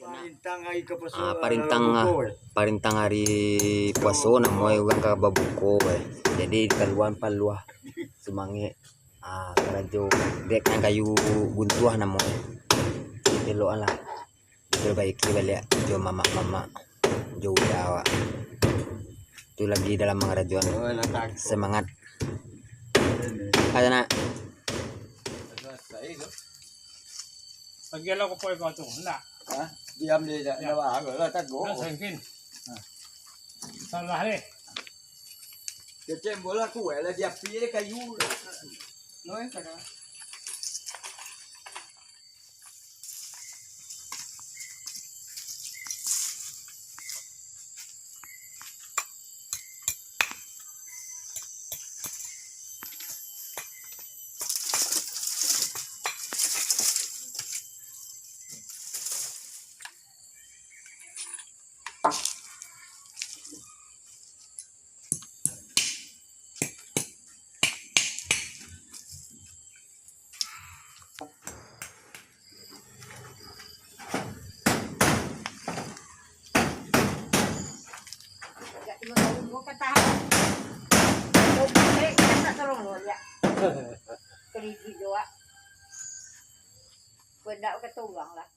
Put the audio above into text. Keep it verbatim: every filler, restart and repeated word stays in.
Parintang hari ka puaso, ah, parintang, ah, buko, eh. Parintang hari puaso, namo e urang ka babuko, eh. Jadi, kaluan paluah sumangek, ah, karajo dek nan kayu guntuah namo e. Elok lah. Perbaiki baliak jo mamak-mamak, jo uda awak. Tu lagi dalam mangarajoan. Oh, lah takut. Semangat. Ayo, nak. Pagi lo ko poi ko tu, ndak? Hah? Diam dia, ndak, ndak bahago lah, tago. Ndak sangkin. Salah deh. Kecem bola kuat lah, dia pilih kayu. No, eh, salah. Kredit juo. Kau ndak kata urang lah.